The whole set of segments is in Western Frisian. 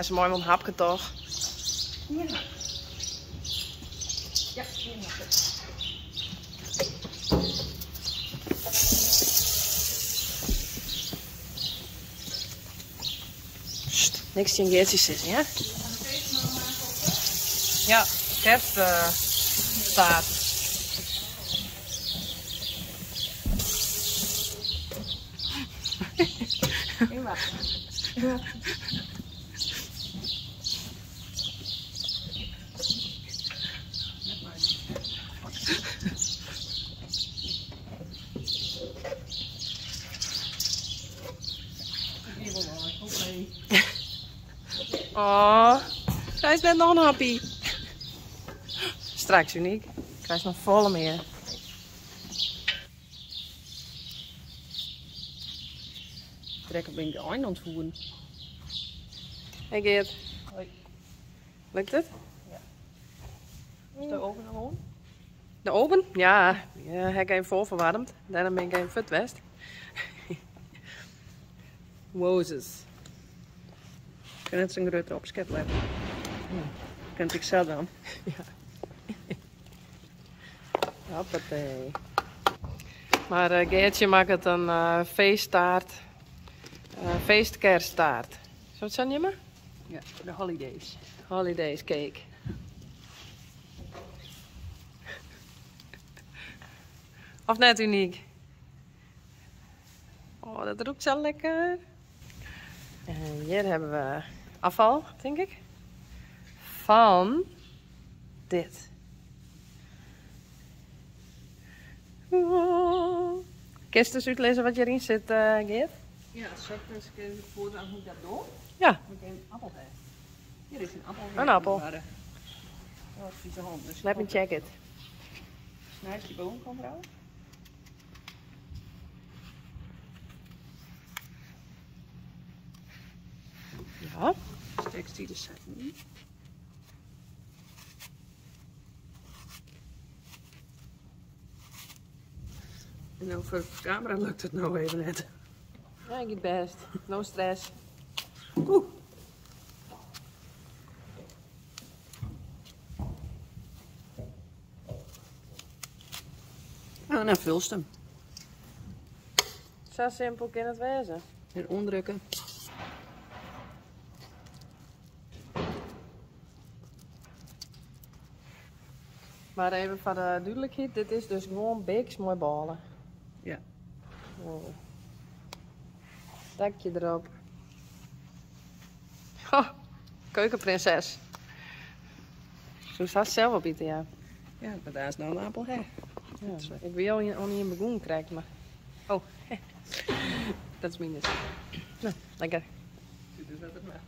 Ja, se mei wol in hapke toch? Ien hapke. Ja, ien hapke. Sst, niks tsjin Geartsje sizze, hear. Ja, kersttaart. Even wachten. Oh, krijst net noch in happy. Straks, Uniek. Krijst noch folle mear. Trekker bin ik de ein oan it voeren. Hey Geert. Hoi. Lukt it? Ja. Is de oven al oan? De oven? Ja, ja, ha ik even foarferwaarmd. Dêrom bin ik even fuort west. Moses. Ik kin net sa'n grutte opskepleppel. Kin it ek sa dwaan. Ja. Hoppatee. Mar eh, Geartsje makket in eh, feesttaart. Uh, feestkersttaart. Soe it sa neame? Ja, de holidays. Holidays cake. Of net Uniek? Oh, dat rûkt sa lekker. En hjir hawwe we ôffal, tink ik. Fan dit. Kinst ris útlizze wat hjiryn sit, eh, Geert? Ja, sil ik ris even foardwaan hoe't ik dat doch? Ja. Moet ik even appel ha. Hjir is in appel. In appel. Oh, vieze hân. Dus Let me check it. Snijst die bovenkant eraf. Ja. Stekst dy de sakken yn. En no foar de kamera lukt it no even net. Ja, giet bêst. No stress. Oeh. Nou, dan fulst him. Sa simpel kin it wêze. En oandrukke. Mar even foar de dúdlikheid, dit is dus gewoan biks mei bôle. Ja. Wow. Dakje derop. Oh, keukenprinses. Soest hast sels opite, ja. Ja, mar dêr is no in apel hè. Ja, ik wie al oan ien begûn krekt, mar... Oh, dat is mines. No, lekker. Dus dat it mar.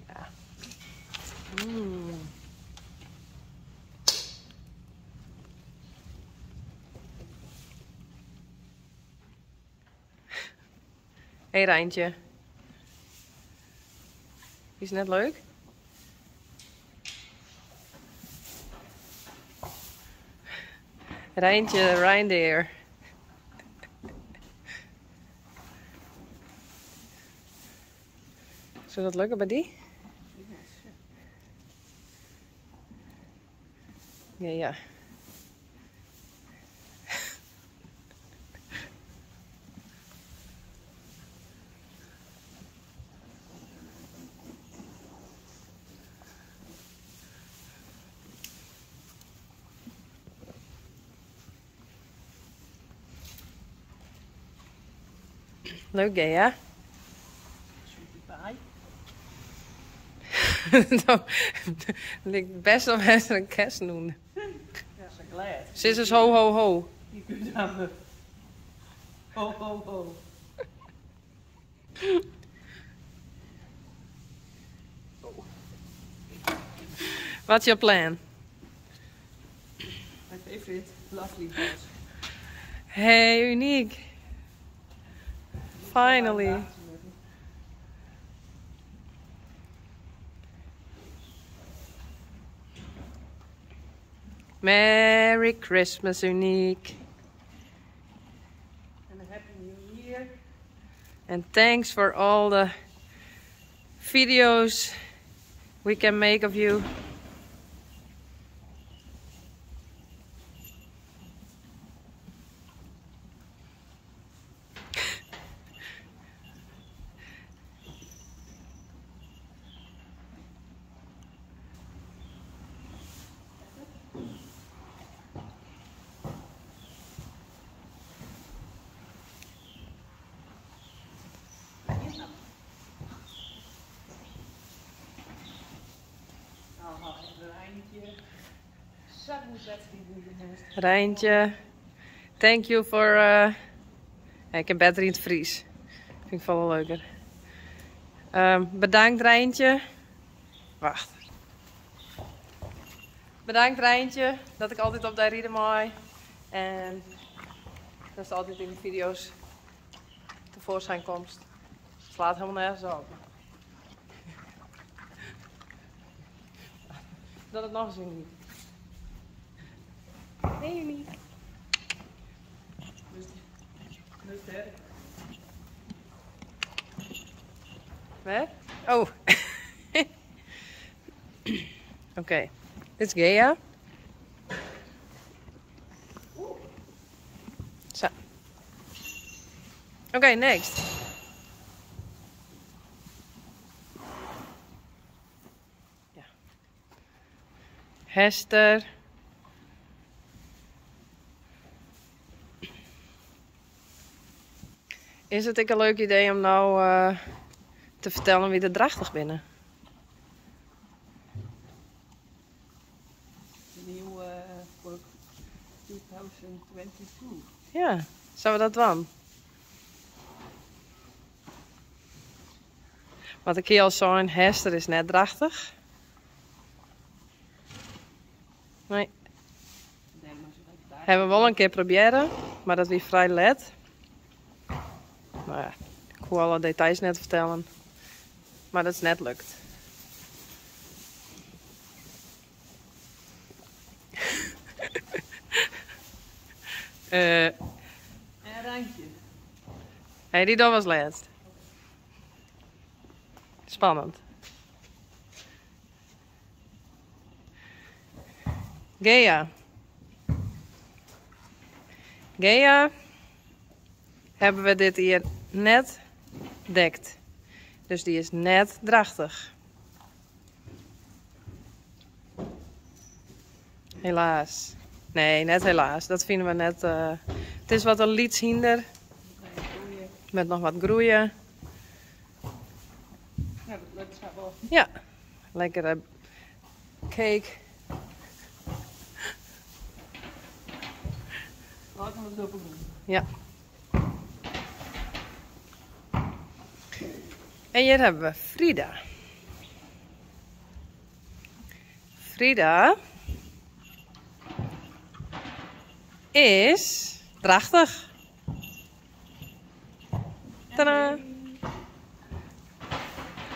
Ja. Mm. Hey Reintje. Is net leuk? Reintje, reindeer. Soe dat lukke by dy? Ja, ja. Leuk, Gea. Sweetie pie. No, liket bêst of hast in kerstnoen. Ja, sa glêd. Sis ris ho ho ho. Je kunt aan Ho ho ho. What's your plan? My favorite lovely pot. Hey, Uniek. Finally. Merry Christmas, Uniek. And a happy new year. And thanks for all the videos we can make of you. Reintje, thank you for. Uh, ik kin better yn it Frysk. Fyn ik folle leuker. Um, bedankt Reintje. Wacht. Bedankt Reintje dat ik altyd op dy ride mei. En datst altyd yn de fideo's tefoarskyn komst. Slaat helemaal nergens op. Dat it noch ris yn giet. Hey Julie. Wêr? Oh. Oké, dit is Gea. Sa. Oké, next. Ja. Hester. Is it ek in leuk idee om no eh, te fertellen wie der drachtich binne? De nieuwe voor 2022. Ja, sille we dat dwaan? Want ik hie al sein, Hester is net drachtich. Nee. Hawwe we wol in kear probearre, mar dat wie frij let. No ja, ik hoech alle details net te fertellen. Mar dat is net lukt. uh, en Reintje. Hey, dy dogge we as lêst. Spannend. Gea. Gea hawwe we dit jier net dekt. Dus dy is net drachtich. Helaas. Nee, net helaas. Dat fine we net. Uh, it is wat in lyts hynder. Moat noch wat groeie. Ja, dat lukt sa wol. Ja, lekkere cake. Laten we het doen. Ja. En hjir hawwe we Frida. Frida is drachtich. Tadaa!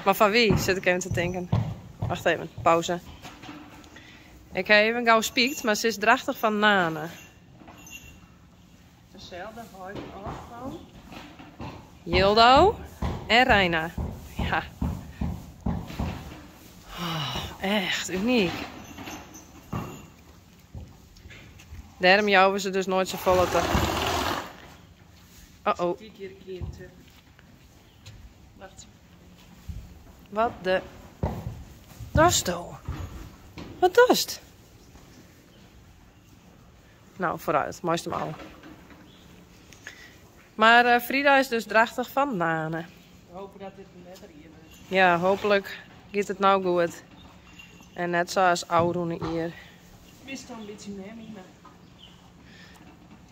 Mar fan wie, sit ik even te tinken. Wacht even, pauze. Ik ha even gau spykt, mar se is drachtich fan Nane. Deselde heit as fan? Jildo en Reina. Ja. Oh, echt unyk. Dêrom jouwe we se dus noait safolle te. Oh oh. Wacht. Wat de. Dochsto? Wat dochst? No, foarút, meist him al. Mar eh, Frida is dus drachtich fan Nane. We hoopje dat dit in better jier wurdt. Ja, hooplik giet it no goed. En net sa as ôfrûne jier. Mist dan in bytsje memmy, mar.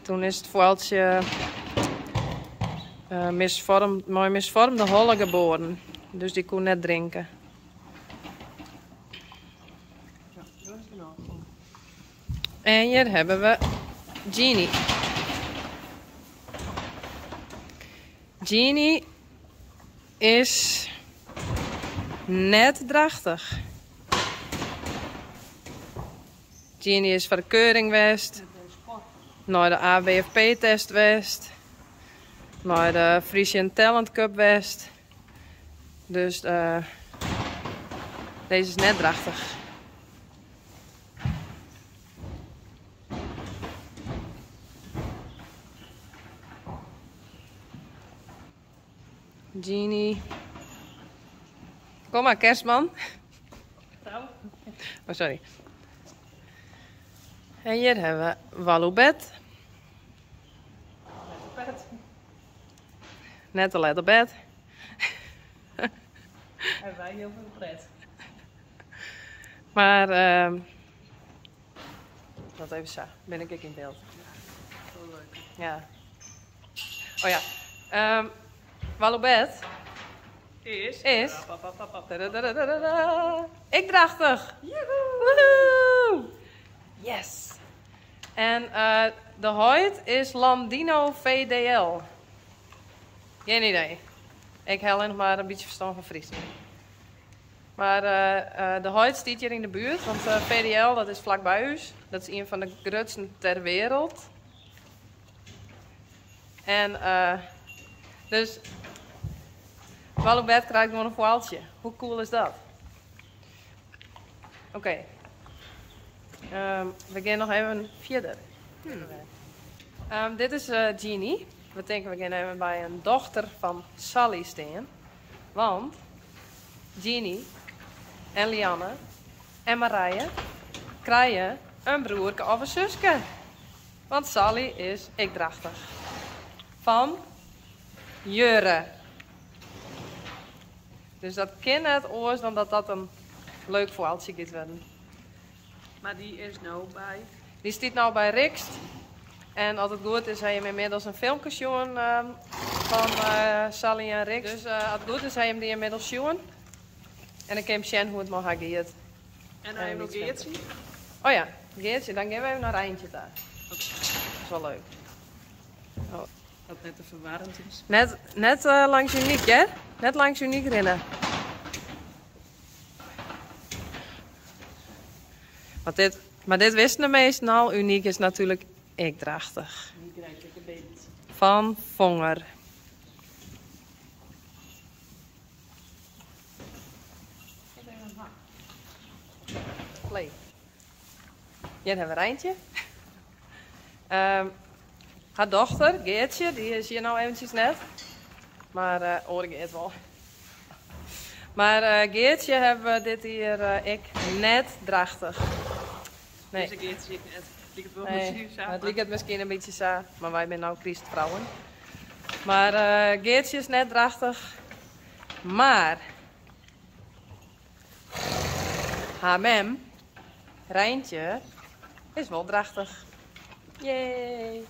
Toen is it foaltsje uh, misfoarmd, mei misfoarmde holle geboren. Dus dy koe net drinke. Ja, dat is genôch. En hjir hawwe we Jeannie. Jeannie is net drachtich. Jeannie is foar de keuring west, nei de ABFP-test west, nei de Frisian Talent Cup west. Dus uh, Dizze is net drachtich. Jeannie. Kom mar, kerstman. Oh, sorry. En hjir hawwe we Walloubet. Net te let op bed. En wy hiel folle pret. Mar, uh, dat even sa. Bin ik ek yn byld. Ja, leuk. Ja. Oh ja. Um, Walloubet is. Is. Ek drachtich. Woehoe! Yes. En de heit is Landino VDL. Gjin idee. Ik ha allinnich mar in bytsje ferstân fan Frysk. Mar de heit stiet hjir yn de buert, want VDL dat is flakby ús. Dat is ien fan de grutsten ter wereld. En dus Walloubet krijt gewoan in foaltsje. Hoe cool is dat? Oké. We gean noch even fierder. Dit is Jeannie. We tinke we gean even by in dochter fan Sally stean. Want Jeannie en Lianne en Marije krije in broerke of in suske. Want Sally is ek drachtich. Fan Jurre. Dus dat kin net oars dan dat dat in leuk foaltsje giet wurden. Mar dy is no by? Dy stiet no by Rixt. En as it goed is, ha jim ynmiddels in filmke sjoen fan Sally en Rixt. Dus as it goed is, ha jim dy ynmiddels sjoen. En dan kin jim sjen hoe't it mei har giet. En dan even Geertje? Oh ja, Geertje. Dan gean we even nei Reintje ta. Dat is wol leuk. Oh. Dat net te ferwarrend is. Net langs Uniek, hè? Net langs Uniek rinne. Want dit, mar dit wisten de measten al. Uniek is natuerlik ek drachtich. Die krijgt ek in byld. Fan Fonger. Play. Hjir hawwe we Reintje. Har dochter Geertje, dy is hjir no eventsjes net. Mar oare Geert wol. Mar Geertje hawwe we dit jier ek net drachtich. Nee. Dizze Geertje ek net. Liket wol Nee, miskien sa. It liket miskien in bytsje sa, mar wy binne no krystfrouwen. Mar Geertje is net drachtich. Mar har mem, Reintje, is wol drachtich. Yay!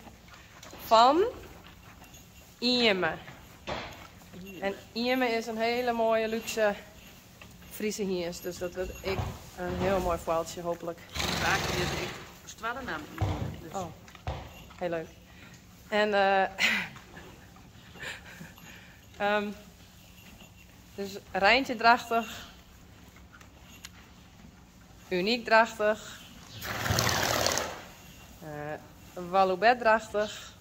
Fan Ieme. En Ieme is in hiele moaie lúkse Friese hynst, dus dat wurdt ek in hiel moai foaltsje hooplik. Faak is ek as twadde naam Ieme. Dus. Oh, hiel leuk. En dus Reintje drachtich, Uniek drachtich, Walloubet drachtich,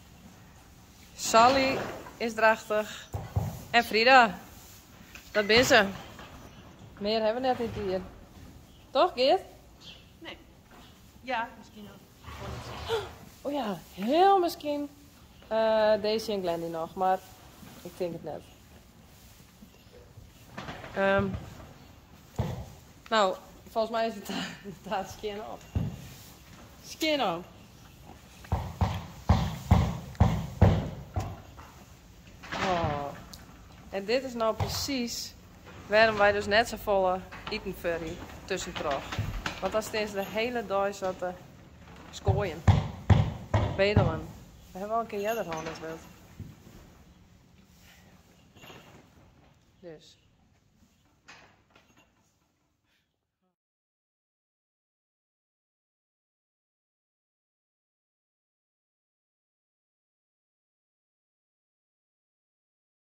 Sally is drachtich en Frida. Dat binne se. Mear hawwe we net dit jier. Toch, Geert? Nee. Ja, miskien noch. Oh ja, hiel miskien Daisy en Glendy noch, mar ik tink it net. No, folgens my is de taart skjin op. Skjin op. Oh. En dit is no presys wêrom wy dus net safolle iten furry tuskentroch. Want dan stean se de hiele dei sa te skoaien. Bedelen. We hawwe al in kear earder hân dit wurd. Dus.